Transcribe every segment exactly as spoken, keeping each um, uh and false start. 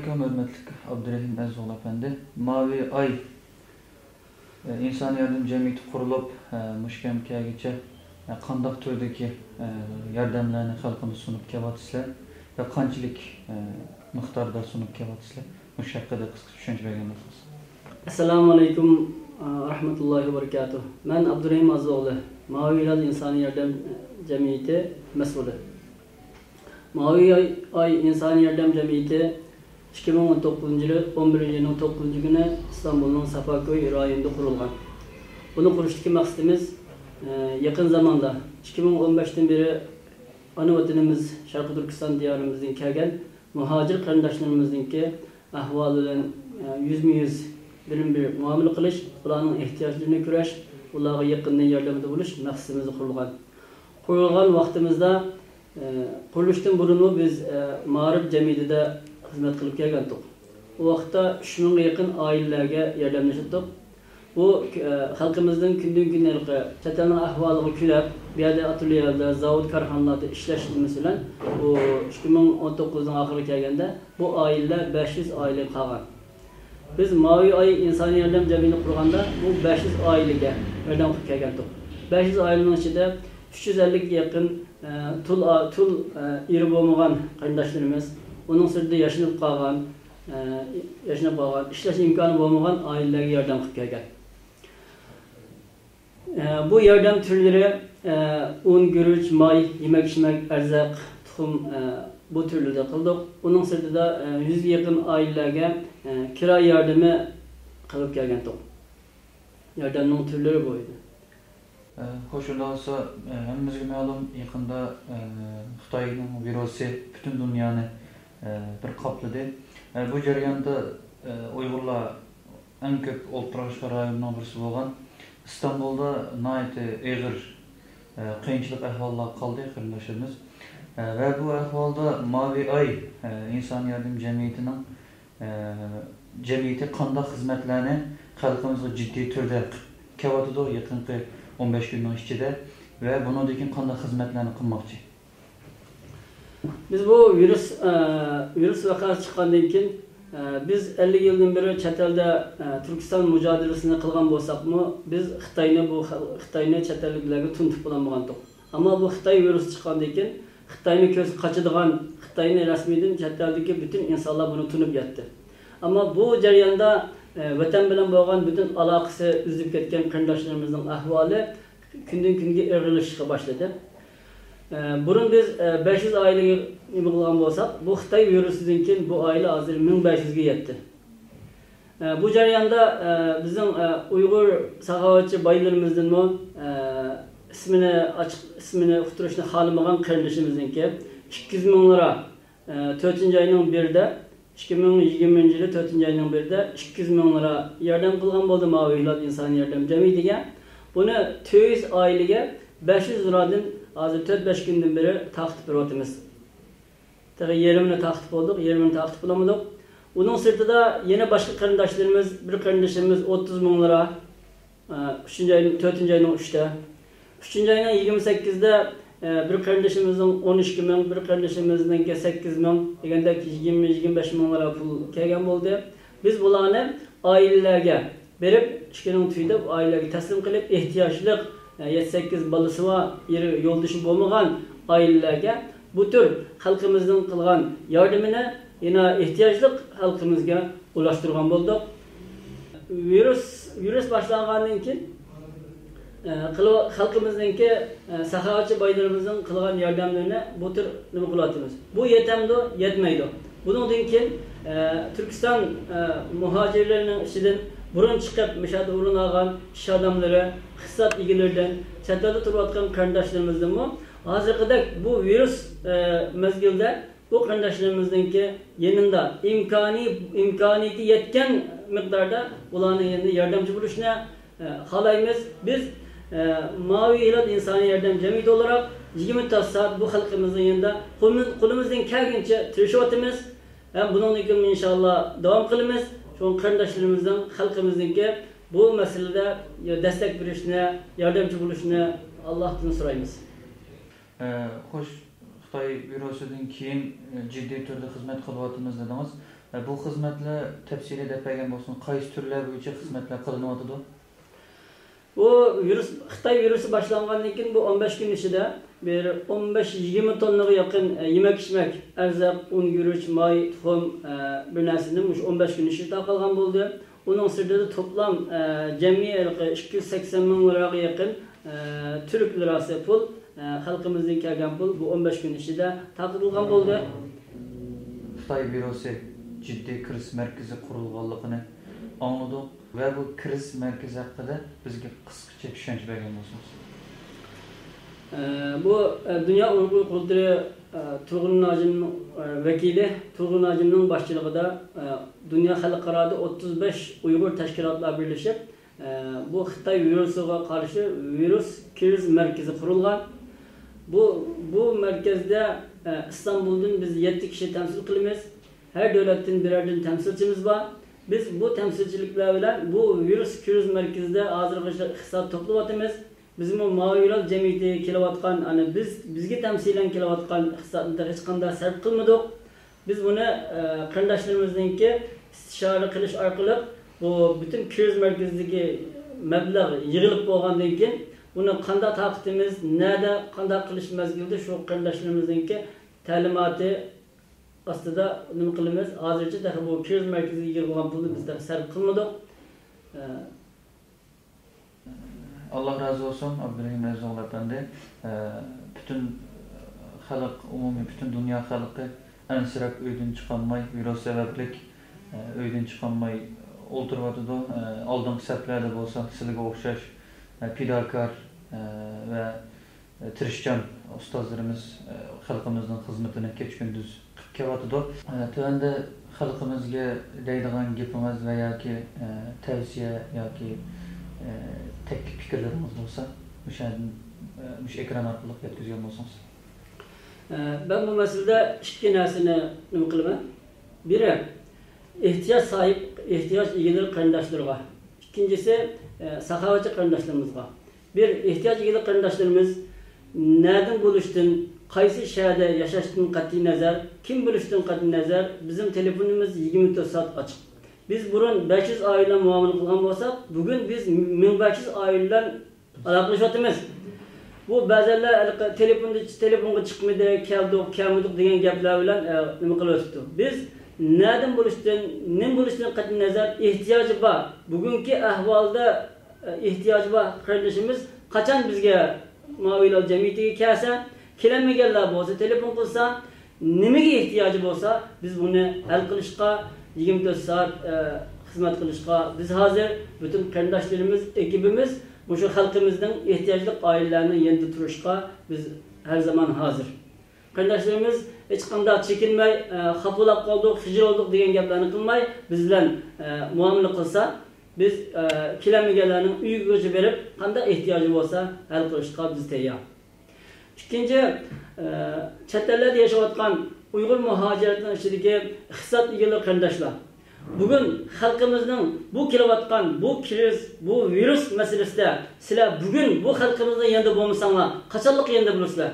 ئەلەيكۇم، ھۆرمەتلىك ئابدۇرېھىم ئەزىزئوغلى ئەپەندى. ماۋى ئاي ئىنسانىي ياردەم جەمئىيىتى قۇرۇلۇپ، مۇشۇ كۈنگىچە قانداق تۈردىكى ياردەملەرنى خەلقىمىزگە سۇنۇپ كېلىۋاتىسىلەر ۋە قانچىلىك مىقداردا سۇنۇپ كېلىۋاتىسىلەر؟ مۇشۇ ھەققىدە قىسقىچە چۈشەنچە بەرگەن بولسىڭىز. ئەسسالامۇ ئەلەيكۇم، رەھمەتۇللاھى ۋە بەرىكاتۇھ. مەن ئابدۇرېھىم ئازىز ئوغلى، ماۋى ھىلال ئىنسانىي ياردەم جەمئىيىتى مەسئۇلى. ماۋى ئاي، ئاي ئىنسانىي ياردەم جەمئىيىتى ئىككى مىڭ ئون توققۇزىنچى يىلى ئون بىرىنچى ئاينىڭ توققۇزىنچى كۈنى ئىستانبۇلنىڭ سافاكۆي رايونىدا قۇرۇلغان. بۇنى قۇرۇشتىكى مەقسىتىمىز، ئە، يېقىن زاماندا، ئىككى مىڭ ئون بەشتىن بېرى ئانا ۋەتىنىمىز شەرقىي تۈركىستان دىيارىمىزدىن كەلگەن مۇھاجىر قېرىنداشلىرىمىزنىڭكى ئەھۋالى بىلەن، ئە، يۈزمۇ يۈز بىرمۇ بىر مۇئامىلە قىلىش، ئۇلارنىڭ ئېھتىياجلىرىنى كۆرۈش، ئۇلارغا يېقىندىن ياردەمدە بولۇش مەقسىتىمىزدە قۇرۇلغان. قۇرۇلغان ۋاقتىمىزدا، ئە، قۇرۇلۇشتىن بۇرۇنمۇ بىز، ئە، مائارىپ جەمئىيىتىدە خىزمەت قىلىپ كەلگەنتۇق. ئۇ ۋاقىتتا ئۈچ مىڭغا يېقىن ئائىلىلەرگە ياردەملىشەتتۇق. بۇ، ئە، خەلقىمىزنىڭ كۈندىن كۈن ھېلىقى چەت ئەلنىڭ ئەھۋالىغا كۆنۈپ، بۇ يەردە ئاتېليېلەردە، زاۋۇت، كارخانىلاردا ئىشلەش نېمىسى بىلەن بۇ ئىككى مىڭ ئون توققۇزنىڭ ئاخىرىغا كەلگەندە بۇ ئائىلىلەر بەش يۈز ئائىلىگە قالغان. بىز ماۋى ئاي ئىنسانىي ياردەم جەمئىيىتىنى قۇرغاندا، بۇ بەش يۈز ئائىلىگە ياردەم قىلىپ كەلگەنتۇق. بەش يۈز ئائىلىنىڭ ئىچىدە ئۈچ يۈز ئەللىككە يېقىن، ئە، تۇل ئا-، تۇل، ئە، ئېرى بولمىغان قېرىنداشلىرىمىز، ئۇنىڭ سىرتىدا ياشىنىپ قالغان، ئە، ياشىنىپ قالغان، ئىشلەش ئىمكانى بولمىغان ئائىلىلەرگە ياردەم قىلىپ كەلگەن. ئە، بۇ ياردەم تۈرلىرى، ئە، ئۇن، گۈرۈچ، ماي، يېمەك-ئىچمەك، ئەرزاق، تۇخۇم، ئە، بۇ تۈرلىرىدە قىلدۇق. ئۇنىڭ سىرتىدا، ئە، يۈزگە يېقىن ئائىلىلەرگە، ئە، كىرا ياردىمى قىلىپ كەلگەنتۇق. ياردەمنىڭ تۈرلىرى بۇ ئىدى. ئە، خوش، ئۇنداق بولسا، ئە، ھەممىمىزگە مەلۇم، يېقىندا، ئە، خىتاينىڭ ۋىرۇسى پۈتۈن دۇنيانى، ئە، بىر قاپلىدى. ئە، بۇ جەرياندا، ئە، ئۇيغۇرلار ئەڭ كۆپ ئولتۇراقلاشقان رايوننىڭ بىرسى بولغان ئىستانبۇلدا ناھايىتى ئېغىر، ئە، قىيىنچىلىق ئەھۋاللارغا قالدى قېرىنداشلىرىمىز. ئە، ۋە بۇ ئەھۋالدا ماۋى ئاي، ئە، ئىنسانىي ياردەم جەمئىيىتىنىڭ، ئە، جەمئىيىتى قانداق خىزمەتلەرنى خەلقىمىزغا جىددىي تۈردە قىلىپ كېلىۋاتىدۇ يېقىنقى ئون بەش كۈننىڭ ئىچىدە ۋە بۇنىڭدىن كېيىن قانداق خىزمەتلەرنى قىلماقچى؟ بىز بۇ ۋىرۇس، ئە، ۋىرۇس ۋەقەسى چىققاندىن كېيىن، ئە، بىز ئەللىك يىلدىن بېرى چەت ئەلدە، ئە، تۈركىستان مۇجادىلىسىنى قىلغان بولساقمۇ، بىز خىتاينى بۇ خەل-، خىتاينى چەت ئەللىكلەرگە تونۇتۇپ بولالمىغانتۇق. ئەمما بۇ خىتاي ۋىرۇسى چىققاندىن كېيىن، خىتاينى كۆز قاچىدىغان، خىتاينى رەسمىيدىن چەت ئەلدىكى پۈتۈن ئىنسانلار بۇنى تونۇپ يەتتى. ئەمما بۇ جەرياندا، ئە، ۋەتەن بىلەن بولغان پۈتۈن ئالاقىسى ئۈزۈلۈپ كەتكەن قېرىنداشلىرىمىزنىڭ ئەھۋالى كۈندىن كۈنگە ئېغىرلىشىشقا باشلىدى. ئە، بۇرۇن بىز، ئە، بەش يۈز ئائىلىگە نېمە قىلغان بولساق، بۇ خىتاي ۋىرۇسىدىن كېيىن بۇ ئائىلە ھازىر مىڭ بەش يۈزگە يەتتى. ئە، بۇ جەرياندا، ئە، بىزنىڭ، ئە، ئۇيغۇر ساخاۋەتچى بايلىرىمىزدىنمۇ، ئە، ئىسمىنى ئاچىق، ئىسمىنى ئۇقتۇرۇشنى خالىمىغان قېرىندىشىمىزنىڭكى ئىككى يۈز مىڭ لىرا، ئە، تۆتىنچى ئاينىڭ بىرىدە، ئىككى مىڭ يىگىرمىنچى يىلى تۆتىنچى ئاينىڭ بىرىدە ئىككى يۈز مىڭ لىرا ياردەم قىلغان بولدى ماۋى ھىلال ئىنسانىي ياردەم جەمئىيىتىگە. بۇنى تۆت يۈز ئائىلىگە بەش يۈز لىرادىن ھازىر تۆت بەش كۈندىن بېرى تارقىتىپ بېرىۋاتىمىز. تېخى يېرىمىنى تارقىتىپ بولدۇق، يېرىمىنى تارقىتىپ بولالمىدۇق. ئۇنىڭ سىرتىدا يەنە باشقا قېرىنداشلىرىمىز، بىر قېرىندىشىمىز ئوتتۇز مىڭ لىرا، ئە، ئۈچىنچى ئاي، تۆتىنچى ئاينىڭ ئۈچتە. ئۈچىنچى ئاينىڭ يىگىرمە سەككىزىدە، ئە، بىر قېرىندىشىمىزنىڭ ئون ئىككى مىڭ، بىر قېرىندىشىمىزنىڭكى سەككىز مىڭ دېگەندەك يىگىرمە، يىگىرمە بەش مىڭ لىرا پۇل كەلگەن بولدى. بىز بۇلارنى ئائىلىلەرگە بېرىپ، ئىككىنىڭ تۈگىدى، ئائىلىلەرگە تەسلىم قىلىپ، ئېھتىياجلىق، ئە، يەتتە سەككىز بالىسى بار، ئېرى يولدىشى بولمىغان ئائىلىلەرگە بۇ تۈر خەلقىمىزنىڭ قىلغان ياردىمىنى يەنە ئېھتىياجلىق خەلقىمىزگە ئۇلاشتۇرغان بولدۇق. ۋىرۇس، ۋىرۇس باشلانغاندىن كېيىن، ئە، قىلىۋ-، خەلقىمىزنىڭكى، ئە، ساخاۋەتچى بايلىرىمىزنىڭ قىلغان ياردەملىرىنى بۇ تۈر نېمە قىلىۋاتىمىز. بۇ يېتەمدۇ؟ يەتمەيدۇ. بۇنىڭدىن كېيىن، ئە، تۈركىستان، ئە، مۇھاجىرلىرىنىڭ ئىچىدىن بۇرۇن چىقىپ، مۇشۇ يەردە ئورۇن ئالغان ئىش ئادەملىرى، ئىقتىساد ئىگىلىرىدىن، چەت ئەلدە تۇرۇۋاتقان قېرىنداشلىرىمىزدىنمۇ ھازىرقىدەك بۇ ۋىرۇس، ئە، مەزگىلدە بۇ قېرىنداشلىرىمىزنىڭكى يېنىندا ئىمكانى، ئىمكانىيىتى يەتكەن مىقداردا ئۇلارنىڭ يېنىدا ياردەمچى بولۇشنى، ئە، خالايمىز. بىز، ئە، ماۋى ھىلال ئىنسانىي ياردەم جەمئىيىتى ئولاراق يىگىرمە تۆت سائەت بۇ خەلقىمىزنىڭ يېنىدا قولىمىز-، قولىمىزدىن كەلگىنىچە تىرىشىۋاتىمىز. ھەم بۇنىڭدىن كېيىن ئىنشاللا داۋام قىلىمىز. شۇڭا قېرىنداشلىرىمىزنىڭ، خەلقىمىزنىڭكى بۇ مەسىلىدە دەستەك بېرىشنى، ياردەمچى بولۇشنى ئاللاھتىن سورايمىز. ئە، خوش، خىتاي ۋىرۇسىدىن كېيىن، ئە، جىددىي تۈردە خىزمەت قىلىۋاتىمىز دېدىڭىز. بۇ خىزمەتلەر تەپسىلىي دەپ بەرگەن بولسىڭىز، قايسى تۈرلەر بويىچە خىزمەتلەر قىلىنىۋاتىدۇ؟ بۇ ۋىرۇس، خىتاي ۋىرۇسى باشلانغاندىن كېيىن بۇ ئون بەش كۈن ئىچىدە بىر ئون بەش يىگىرمە توننىغا يېقىن، ئە، يېمەك-ئىچمەك، ئەرزاق، ئۇن، گۈرۈچ، ماي، تۇخۇم، ئە، بىر نەرسىنى مۇشۇ ئون بەش كۈن ئىچىدە تارقالغان بولدى. ئۇنىڭ سىرتىدا توپلام، ئە، جەمئىي ھېلىقى ئىككى يۈز سەكسەن مىڭ لىراغا يېقىن، ئە، تۈرك لىراسى پۇل، ئە، خەلقىمىزدىن كەلگەن پۇل بۇ ئون بەش كۈن ئىچىدە تارقىتىلغان بولدى. خىتاي ۋىرۇسى جىددىي كىرىزىس مەركىزى قۇرۇلغانلىقىنى ئاڭلىدۇق ۋە بۇ كىرىزىس مەركىزى ھەققىدە بىزگە قىسقىچە چۈشەنچە بەرگەن بولسىڭىز. ئە، بۇ، ئە، دۇنيا ئۇيغۇر قۇرۇلتىيى، ئە، تۇرغۇن ناجىمنىڭ، ئە، ۋەكىلى تۇرغۇن ناجىمنىڭ باشچىلىقىدا، ئە، دۇنيا خەلقئارادا ئوتتۇز بەش ئۇيغۇر تەشكىلاتلار بىرلىشىپ، ئە، بۇ خىتاي ۋىرۇسىغا قارشى ۋىرۇس كىرىزىس مەركىزى قۇرۇلغان. بۇ، بۇ مەركەزدە، ئە، ئىستانبۇلدىن بىز يەتتە كىشى تەمسىل قىلىمىز. ھەر دۆلەتتىن بىرەردىن تەمسىلچىمىز بار. بىز بۇ تەمسىلچىلىكلەر بىلەن بۇ ۋىرۇس كىرىز مەركىزىدە ھازىرغىچە ئىقتىساد توپلىۋاتىمىز. بىزمۇ ماۋۇ ھىلال جەمئىيىتىگە كېلىۋاتقان، ئەنە، بىز، بىزگە تەمسىلەن كېلىۋاتقان ئىقتىسادنى تېخى ھېچقانداق سەرپ قىلمىدۇق. بىز بۇنى، ئە، قېرىنداشلىرىمىزنىڭكى ئىستىشارە قىلىش ئارقىلىق بۇ پۈتۈن كىرىز مەركىزىدىكى مەبلەغ يىغىلىپ بولغاندىن كېيىن، بۇنى قانداق تارقىتىمىز، نەدە، قانداق قىلىش مەزگىلىدە شۇ قېرىنداشلىرىمىزنىڭكى تەلىماتى ئاستىدا نېمە قىلىمىز؟ ھازىرچە تېخى بۇ كىرىز مەركىزىگە يىغىلغان پۇلنى بىز تېخى سەرپ قىلمىدۇق. ئە، ئاللا رازى بولسۇن، ئابدۇرېھىم ئەزىزئوغلى ئەپەندى. ئە، پۈتۈن خەلق، ئومۇمىي پۈتۈن دۇنيا خەلقى ئەنسىرەپ ئۆيدىن چىقالماي، ۋىرۇس سەۋەبلىك، ئە، ئۆيدىن چىقالماي ئولتۇرۇۋاتىدۇ. ئە، ئالدىنقى سەپلەردە بولسا سىلىگە ئوخشاش، ئە، پىداكار، ئە، ۋە تىرىشچان ئۇستازلىرىمىز، ئە، خەلقىمىزنىڭ خىزمىتىنى كېچە-كۈندۈز قىلىپ كېلىۋاتىدۇ. ئە، تۆۋەندە خەلقىمىزگە دەيدىغان گېپىڭىز ۋە ياكى، ئە، تەۋسىيە ياكى، ئە، تەكلىپ پىكىرلىرىڭىز بولسا، مۇشۇ يەردىن، ئە، مۇشۇ ئېكران ئارقىلىق يەتكۈزگەن بولسىڭىز. ئە، مەن بۇ مەسىلىدە ئىككى نەرسىنى نېمە قىلىمەن. بىرى، ئېھتىياج ساھىب، ئېھتىياج ئىگىلىرى قېرىنداشلىرىغا. ئىككىنچىسى، ئە، ساخاۋەتچى قېرىنداشلىرىمىزغا. بىر، ئېھتىياج ئىگىلىك قېرىنداشلىرىمىز نەدىن بولۇشتىن، قايسى شەھەردە ياشاشتىن قەتئىينەزەر، كىم بولۇشتىن قەتئىينەزەر، بىزنىڭ تېلېفونىمىز يىگىرمە تۆت سائەت ئاچىق. بىز بۇرۇن بەش يۈز ئائىلە بىلەن مۇئامىلە قىلغان بولساق، بۈگۈن بىز مىڭ بەش يۈز ئائىلە بىلەن ئالاقىلىشىۋاتىمىز. بۇ بەزەنلەر ھېلىقى تېلېفوندا، تېلېفونغا چىقمىدى، كەلدۇق، كەلمىدۇق دېگەن گەپلەر بىلەن، ئە، نېمە قىلىۋېتىپتۇ. بىز نەدىن بولۇشتىن، نېمە بولۇشتىن قەتئىينەزەر، ئېھتىياجى بار. بۈگۈنكى ئەھۋالدا، ئە، ئېھتىياجى بار قېرىندىشىمىز قاچان بىزگە ماۋۇ ھىلال جەمئىيىتىگە كەلسە، كېلەلمىگەنلەر بولسا تېلېفون قىلسا، نېمىگە ئېھتىياجى بولسا، بىز بۇنى ھەل قىلىشقا، يىگىرمە تۆت سائەت، ئە، خىزمەت قىلىشقا بىز ھازىر. پۈتۈن قېرىنداشلىرىمىز، ئېكىپىمىز مۇشۇ خەلقىمىزنىڭ ئېھتىياجلىق ئائىلىلەرنىڭ يېنىدا تۇرۇشقا بىز ھەر زامان ھازىر. قېرىنداشلىرىمىز ھېچقانداق چېكىنمەي، ئە، خاپا بولۇپ قالدۇق، خىجىل بولدۇق دېگەن گەپلەرنى قىلماي، بىز بىلەن، ئە، مۇئامىلە قىلسا، بىز، ئە، كېلەلمىگەنلەرنىڭ ئۆيىگىچە بېرىپ، قانداق ئېھتىياجى بولسا ھەل قىلىشقا بىز تەييار. ئىككىنچى، ئە، چەت ئەللەردە ياشاۋاتقان ئۇيغۇر مۇھاجىرەتنىڭ ئىچىدىكى ئىقتىساد ئىگىلىرى قېرىنداشلار. بۈگۈن خەلقىمىزنىڭ بۇ كېلىۋاتقان بۇ كىرىز، بۇ ۋىرۇس مەسىلىسىدە سىلەر بۈگۈن بۇ خەلقىمىزنىڭ يېنىدا بولمىساڭلار، قاچانلىق يېنىدا بولىسىلەر؟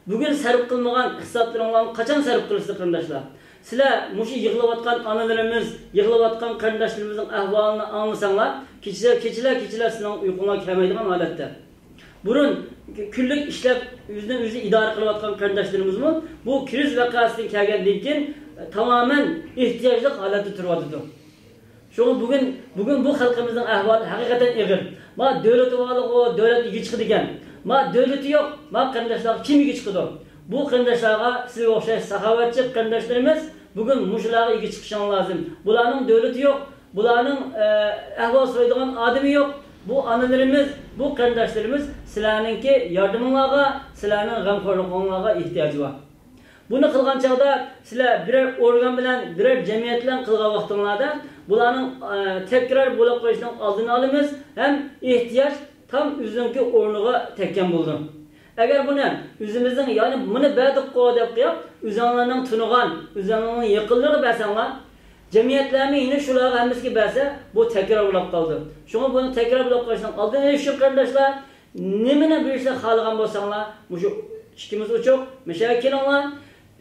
بۈگۈن سەرپ قىلمىغان ئىقتىسادلىرىڭلارنى قاچان سەرپ قىلىسىلەر، قېرىنداشلار؟ سىلەر مۇشۇ يىغلاۋاتقان ئانىلىرىمىز، يىغلاۋاتقان قېرىنداشلىرىمىزنىڭ ئەھۋالىنى ئاڭلىساڭلار، كېچىلەر، كېچىلەر، كېچىلەر سىلەرنىڭ ئۇيقۇڭلار كەلمەيدىغان ھالەتتە. بۇرۇن كۈنلۈك ئىشلەپ، ئۆزىنى ئۆزى ئىدارە قىلىۋاتقان قېرىنداشلىرىمىزمۇ بۇ كىرىز ۋەقەسىدىن كەلگەندىن كېيىن، تامامەن ئېھتىياجلىق ھالەتتە تۇرۇۋاتىدۇ. شۇڭا بۈگۈن، بۈگۈن بۇ خەلقىمىزنىڭ ئەھۋالى ھەقىقەتەن ئېغىر. ما دۆلىتى بارلىقى دۆلەت ئىگە چىقىدىكەن. ما دۆلىتى يوق، ما قېرىنداشلارغا كىم ئىگە چىقىدۇ؟ بۇ قېرىنداشلارغا سىزگە ئوخشاش ساخاۋەتچى قېرىنداشلىرىمىز بۈگۈن مۇشۇلارغا ئىگە چىقىشىڭلار لازىم. بۇلارنىڭ دۆلىتى يوق، بۇلارنىڭ، ئە، ئەھۋال سورايدىغان ئادىمى يوق. بۇ ئانىلىرىمىز، بۇ قېرىنداشلىرىمىز سىلەرنىڭكى ياردىمىڭلارغا، سىلەرنىڭ غەمخورلۇقۇڭلارغا ئېھتىياجى بار. بۇنى قىلغان چاغدا سىلەر بىرەر ئورگان بىلەن، بىرەر جەمئىيەت بىلەن قىلغان ۋاقتىڭلاردا بۇلارنىڭ، ئە، تەكرار بولۇپ قېلىشىنىڭ ئالدىنى ئالىمىز ھەم ئېھتىياج تام ئۆزىنىڭكى ئورنىغا تەگكەن بولىدۇ. ئەگەر بۇنى ئۆزىمىزنىڭ، يەنى بۇنى بەردۇققۇ دەپ قويۇپ، ئۆزۈڭلارنىڭ تونۇغان، ئۆزۈڭلارنىڭ يېقىنلىرىغا بەرسەڭلار، جەمئىيەتلەرمۇ يەنە شۇلارغا ھەممىسىگە بەرسە، بۇ تەكرار بولۇپ قالىدۇ. شۇڭا بۇنى تەكرار بولۇپ قېلىشنىڭ ئالدىنى ئېلىش ئۈچۈن، قېرىنداشلار، نېمىنى بىلىشنى خالىغان بولساڭلار، مۇشۇ ئىشىكىمىز ئوچۇق، مۇشۇ يەرگە كېلىڭلار.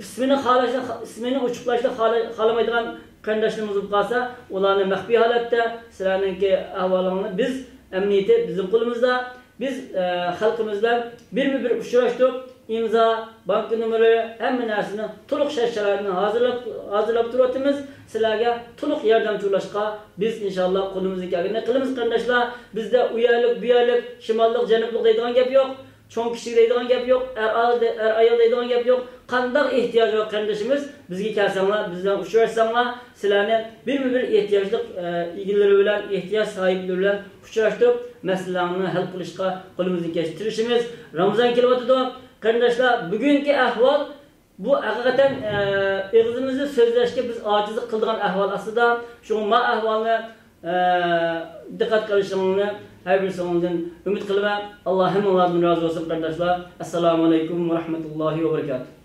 ئىسمىنى خالاشنى، ئىسمىنى ئوچۇقلاشنى خالا-، خالىمايدىغان قېرىنداشلىرىمىز بولۇپ قالسا، ئۇلارنى مەخپىي ھالەتتە سىلەرنىڭكى ئەھۋالىڭلارنى بىز، ئەمەلىيىتى بىزنىڭ قولىمىزدا. بىز، ئە، خەلقىمىز بىلەن بىرمۇ بىر ئۇچراشتۇق، ئىمزا، بانكا نومۇرى، ھەممە نەرسىنى تولۇق شەرت-شارائىتىنى ھازىرلاپ، ھازىرلاپ تۇرۇۋاتىمىز. سىلەرگە تولۇق ياردەمچى بولۇشقا بىز ئىنشاللا قولىمىزدىن كەلگىنىنى قىلىمىز، قېرىنداشلار. بىزدە ئۇ يەرلىك، بۇ يەرلىك، شىماللىق، جەنۇبلۇق دەيدىغان گەپ يوق. چوڭ كىچىك دەيدىغان گەپ يوق، ئەر ئايال، ئەر ئايال دەيدىغان گەپ يوق. قانداق ئېھتىياجى بار قېرىندىشىمىز بىزگە كەلسەڭلار، بىز بىلەن ئۇچراشساڭلار، سىلەرنى بىرمۇ بىر ئېھتىياجلىق، ئە، ئىگىلىرى بىلەن، ئېھتىياج ساھىبلىرى بىلەن ئۇچراشتۇرۇپ، مەسىلىلەرنى ھەل قىلىشقا قولىمىزدىن كېلىشىچە تىرىشىمىز. رامىزان كېلىۋاتىدۇ. قېرىنداشلار، بۈگۈنكى ئەھۋال بۇ ھەقىقەتەن، ئە، ئېغىزىمىزنى سۆزلەشكە بىز ئاجىزلىق قىلىدىغان ئەھۋال ئاستىدا. شۇڭا ما ئەھۋالنى، ئە، دىققەت قىلىشىڭلارنى ھەر بىرسىڭىزدىن ئۈمىد قىلىمەن. ئاللا ھەممىڭلاردىن رازى بولسۇن، قېرىنداشلار. ئەسسالامۇ ئەلەيكۇم ۋە رەھمەتۇللاھى ۋە بەرىكاتۇھ.